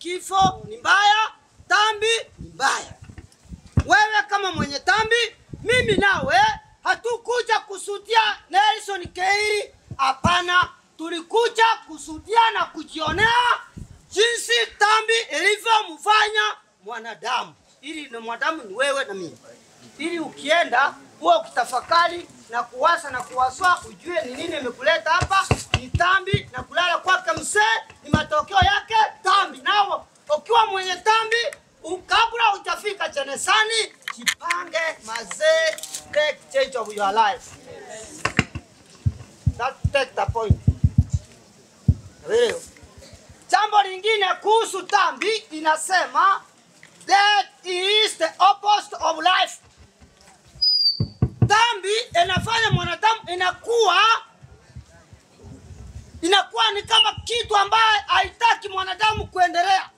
Kifo ni mbaya, dhambi ni mbaya. Wewe kama mwenye dhambi, mimi nawe hatukuja kusudia Nelson Keiri, hapana. Tulikuja kusudia na kujionea jinsi dhambi ilivyomfanya mwanadamu. Ili na mwanadamu ni wewe na mimi. Ili ukienda uwe ukitafakari na kuwasa na kuwaswa, ujue ni nini imekuleta hapa. Ni dhambi na kulala kwake mzee ni matokeo yake dhambi. Nao ukiwa mwenye dhambi, kabla hujafika jenesani, jipange mazee, take change of your life. That take the point. Jambo lingine kuhusu dhambi inasema that is the opposite of life. Dhambi inafanya mwanadamu inakuwa ni kama kitu ambaye haitaki mwanadamu kuendelea.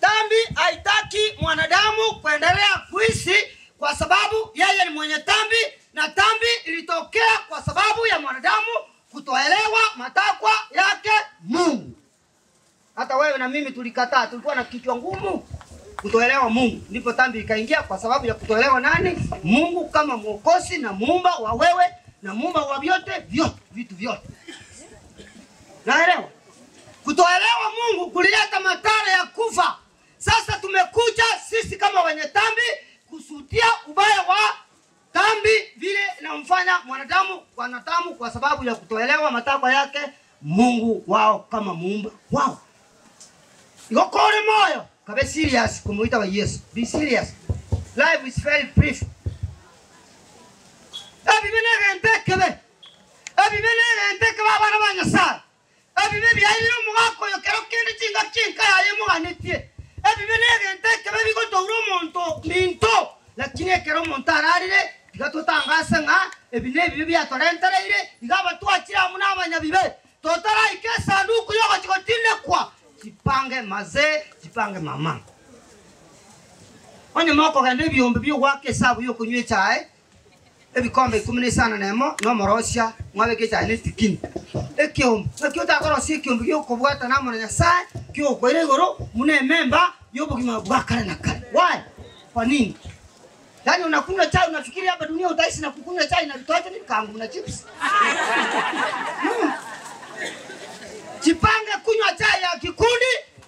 Dhambi haitaki mwanadamu kuendelea kuishi kwa sababu yeye ni mwenye dhambi, na dhambi ilitokea kwa sababu ya mwanadamu kutoelewa matakwa yake Mungu. Hata wewe na mimi tulikataa, tulikuwa na kichwa ngumu kutoelewa Mungu. Ndipo dhambi ikaingia kwa sababu ya kutoelewa nani? Mungu kama Mwokozi na muumba wa wewe na muumba wa vyote vyote vitu vyote. Naelewa? Kutoelewa Mungu kulileta madhara ya kufa. Sasa tumekuja sisi kama wenye dhambi kusudia ubaya wa dhambi vile inamfanya mwanadamu kwa sababu ya kutoelewa matakwa yake Mungu wao kama muumba wao. Igokore moyo kabe serious kumuita wa Yesu. Be serious. Life is very brief. Ebi benege abana ba Nyasaye. Ebi byaire omugako yokero kindi chinga chinka yaye muganetie. Ebi benege ntekebe bigotoura omonto minto. Lakini ekero omonto ararire tigatotangase ng'a ebi nebibi byatorentereire igaba twachira amo n'abanyabibe totaraika esanduku yogochigotinekwa. Jipange mazee, jipange mama. Onye moko gende ebiombe byogwaka esabu yokunywa echae ebikombe 15 nemo nomorosia mwabeke echae netikini ekiombe ekio otakorosia ekiombe giokobwata namo na Nyasaye kiokoira igoro muna ememba yobogima bwa kare na kare. Why? Kwa nini? Yaani unakunywa chai unafikiri hapa dunia utaishi na kukunywa chai na vitoaje ni kangu na chips. Jipange kunywa chai ya kikundi,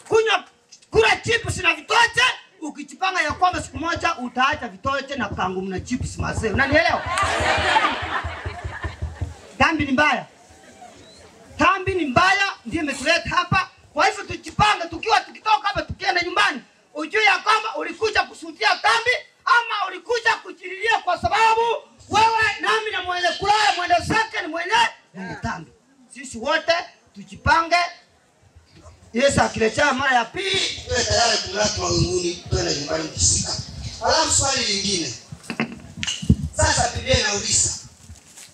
kunywa kula chips na vitoaje. Ukijipanga ya kwamba siku moja utaacha vitoaje na kangu na chips mazee. Unanielewa? Dhambi ni mbaya. Dhambi ni mbaya ndiyo imetuleta hapa. Kwa hivyo tujipange tukiwa tukitoka hapa tukienda nyumbani, ujue ya kwamba ulikuja kusudia dhambi ama ulikuja kujililia kwa sababu wewe nami na mwenye kulala mwende zake ni mwenye dhambi. Sisi wote tujipange. Yesu akirejea mara ya pili tuwe tayari kumlaki mbinguni, twende nyumbani kusika. Alafu swali lingine. Sasa Biblia inauliza,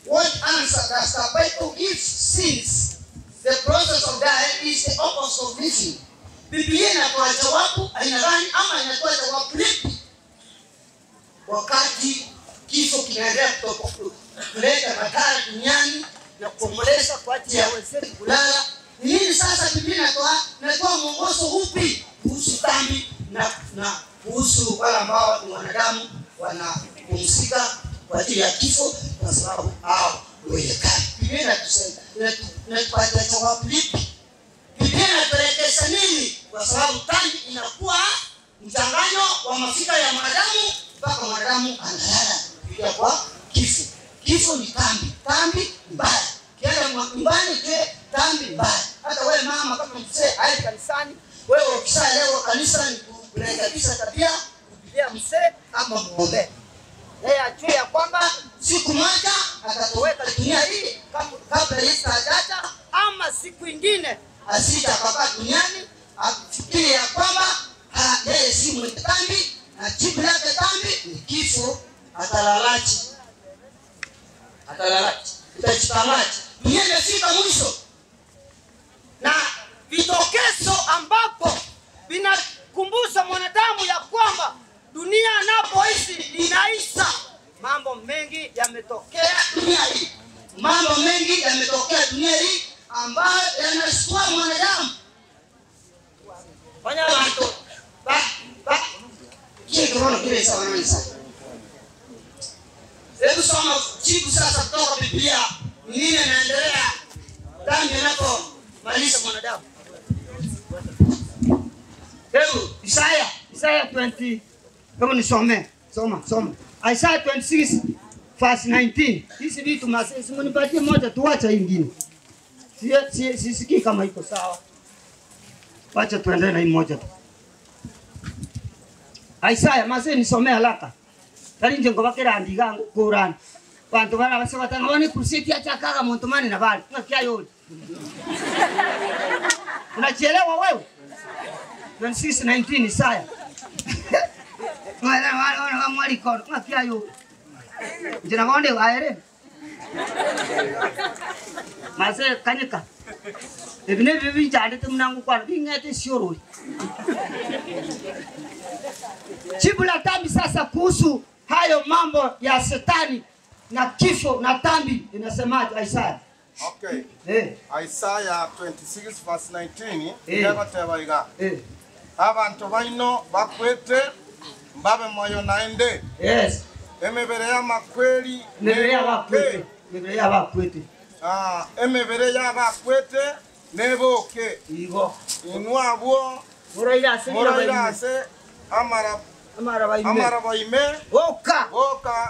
what answer does the Bible give since the process of dying is the opposite of living? Biblia inatoa jawabu aina gani ama inatoa jawabu lipi wakati kifo kinaendelea kuleta madhara duniani na kuomboleza kwa ajili ya wenzetu kulala? Nini sasa Biblia inatoa mwongozo upi kuhusu dhambi na kuhusu wale ambao ni wanadamu wanapumzika kwa ajili ya kifo kwa sababu hao wenye dhambi? Biblia inatupatia jawabu lipi? Biblia inatuelekeza nini? Kwa sababu dhambi inakuwa mchanganyo wa mafikra ya mwanadamu mpaka mwanadamu analala kupitia kwa kifo. Kifo ni dhambi, dhambi mbaya. Kienda nyumbani je, dhambi mbaya. Hata wewe mama kama mzee aende kanisani, wewe ukishaelewa kanisa ni kurekebisha tabia, kupitia mzee ama muombe. Yeye ajue ya kwamba siku moja atatoweka dunia hii kabla Yesu hajaja, ama siku ingine asija akakaa duniani afikirie ya kwamba yeye si mwenye dhambi na jibu lake dhambi ni kifo. Atalalaje? Atalalaje? Utajipangaje? Dunia imefika mwisho. Na vitokezo ambapo vinakumbusha mwanadamu ya kwamba dunia anapoishi inaisha. Mambo mengi yametokea dunia hii. Mambo mengi yametokea dunia hii ambayo yanastua mwanadamu. Kule sawa na sawa. Hebu soma jibu sasa kutoka Biblia. Nini inaendelea dhambi inapomaliza mwanadamu? Hebu Isaiah 20. Hebu nisome. Soma. Isaiah 26 verse 19. Hizi vitu masisi mnipatie moja tuacha nyingine. Sisikii kama iko sawa. Wacha tuendelee na hii moja tu. Isaiah mase nisomee haraka. Tari nje ngobakera andiga Quran. Bantu bara basaba ngone crusade achakaga muntu mane na bali. Ngakia yoli. Unachelewa wewe. 26:19 Isaiah. Mwana mwali kono ngakia yoli. Njina ngonde aere. Mase kanyika. Ebine bibi njande munangu kwa bingete sioroi. Jibu la dhambi sasa kuhusu hayo mambo ya shetani na kifo na dhambi inasemaje Isaiah? Okay. Isaiah 26 verse 19 inabateba iga. Abantu baino bakwete mbabe moyo naende. Yes. Emebere ya makweli mebere ya bakwete. Mebere ya bakwete. Emebere ya bakwete neboke. Igo. Inwabwo morairase amara baime. Oka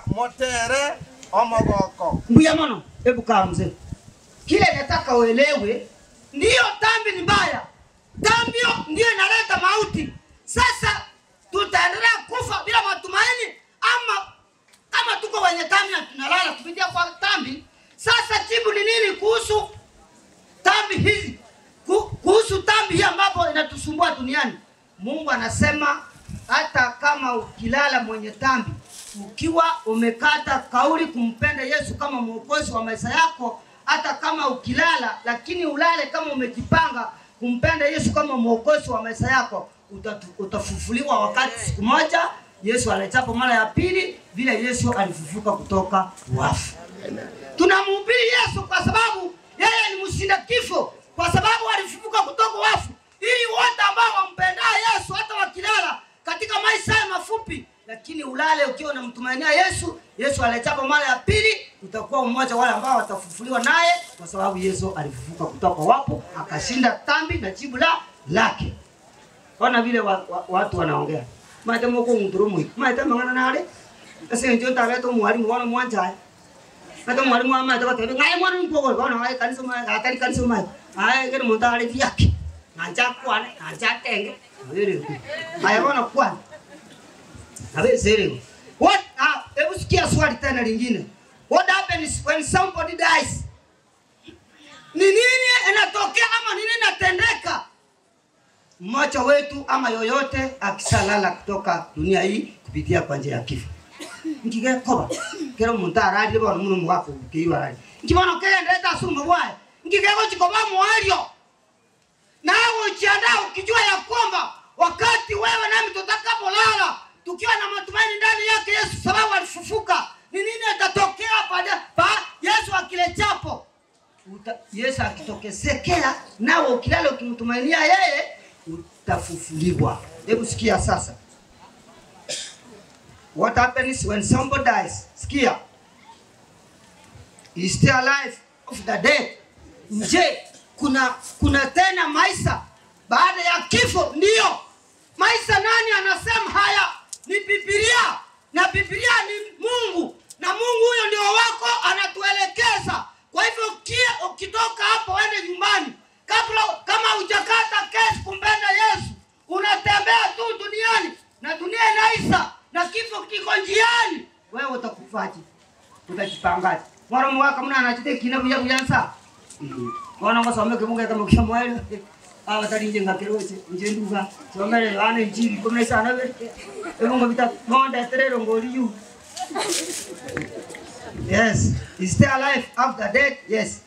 motere omogoko. Mbuya mono, hebu kaa mzee. Kile nataka uelewe, ndio dhambi ni mbaya. Dhambi ndio inaleta mauti. Sasa tutaendelea kufa bila matumaini ama kama tuko wenye dhambi na tunalala kupitia kwa dhambi. Sasa jibu ni nini kuhusu dhambi hizi? Kuhusu dhambi hii ambapo inatusumbua duniani. Mungu anasema hata kama ukilala mwenye dhambi, ukiwa umekata kauli kumpenda Yesu kama mwokozi wa maisha yako, hata kama ukilala lakini ulale kama umejipanga kumpenda Yesu kama mwokozi wa maisha yako, utafufuliwa wakati siku moja Yesu alichapo mara ya pili vile Yesu alifufuka kutoka wafu. Tunamhubiri Yesu kwa sababu yeye ni mshinda kifo, kwa sababu alifufuka kutoka wafu, ili wote ambao wampendao Yesu hata wakilala katika maisha mafupi, lakini ulale ukiwa unamtumainia Yesu, Yesu alichapo mara ya pili, utakuwa mmoja wale ambao watafufuliwa naye, kwa sababu Yesu alifufuka kutoka wapo, akashinda dhambi na jibu lake. Ona vile watu wanaongea. Maite moko nguturu maite mangana nale. Ese ndio ntabeto mwalimu wana mwanja. Maite mwalimu ama maite batebe ngai mwana mpoko bona ngai kanisa mai atari kanisa mai. Ai kene muntu ale vyake. Nanja kwane, nanja tenge. Ngere. Haya bona kwane. Nabe zere. What hebu sikia swali tena lingine. What happens when somebody dies? Ni nini inatokea ama nini inatendeka? Mmoja wetu ama yoyote akisalala kutoka dunia hii kupitia kwa njia ya kifo. Nkige koba. Kero muntu arali bona muno mwako kiwa arali. Nkibona kende sumbo bwaye. Nkigego chikoba mwalio. Nawe ujiandaa ukijua ya kwamba wakati wewe nami tutakapolala tukiwa na matumaini ndani yake Yesu sababu alifufuka, ni nini atatokea baada Yesu akilechapo? Yesu akitokezekea nawe ukilala ukimtumainia yeye utafufuliwa. Hebu sikia sasa. What happens when somebody dies? Sikia. Is still alive of the dead. Nje kuna tena maisha baada ya kifo? Ndio. Maisha nani anasema haya? Ni Biblia. Na Biblia ni Mungu. Na Mungu huyo ndio wako anatuelekeza. Kwa hivyo ukitoka hapo uende nyumbani, kabla kama hujakata kesi kumpenda Yesu, unatembea tu duniani na dunia inaisha na kifo kiko njiani. Wewe utakufaje? Utajipangaje? Mwana mwaka mna anachite kina buya kuyansa. Mwana ngosome ke mungu kama kishamwele. Awa tali njenga keroche, njenduga. Somele wana injili kumna sana we. Mungu vita monda terero ngoli yu. Yes, is still alive after death? Yes.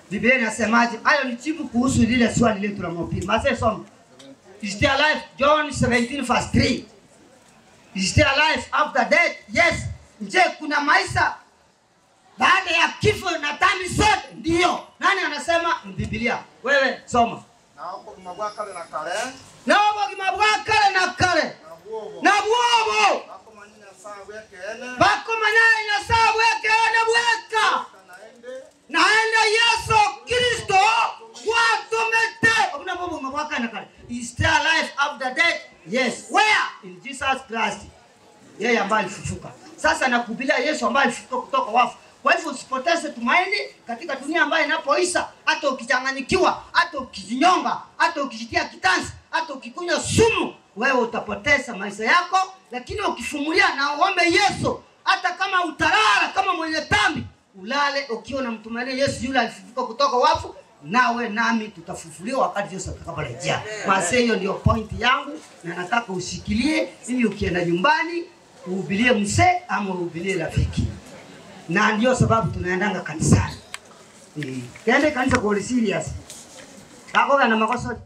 Biblia inasemaje? Hayo ni jibu kuhusu lile swali letu la mopili. Mase soma. Is still alive? John 17 verse 3. Is still alive after death? Yes. Je, kuna maisha baada ya kifo na dhambi zote? Ndio. Nani anasema? Biblia. Wewe soma. Na obogima bwa kale na kale. Na obogima bwa kale na kale. Na bwobo. Is there life after death? Yes. Where? In Jesus Christ. Yeye ambaye alifufuka. Sasa nakuhubiria Yesu ambaye alifufuka kutoka wafu. Kwa hivyo usipoteze tumaini katika dunia ambayo inapoisha, hata ukichanganyikiwa, hata ukijinyonga, hata ukijitia kitanzi, hata ukikunywa sumu, wewe utapoteza maisha yako. Lakini ukifumulia na uombe Yesu, hata kama utalala kama mwenye dhambi, ulale ukiwa unamtumainia Yesu yule alifufuka kutoka wafu, nawe nami tutafufuliwa wakati Yesu atakaporejea. Basi hiyo ndio point yangu, na nataka ushikilie ili ukienda nyumbani uhubirie mzee ama uhubirie rafiki. Na ndio sababu tunaendanga kanisani. Tuende kanisa kwa serious. Kako na makosa.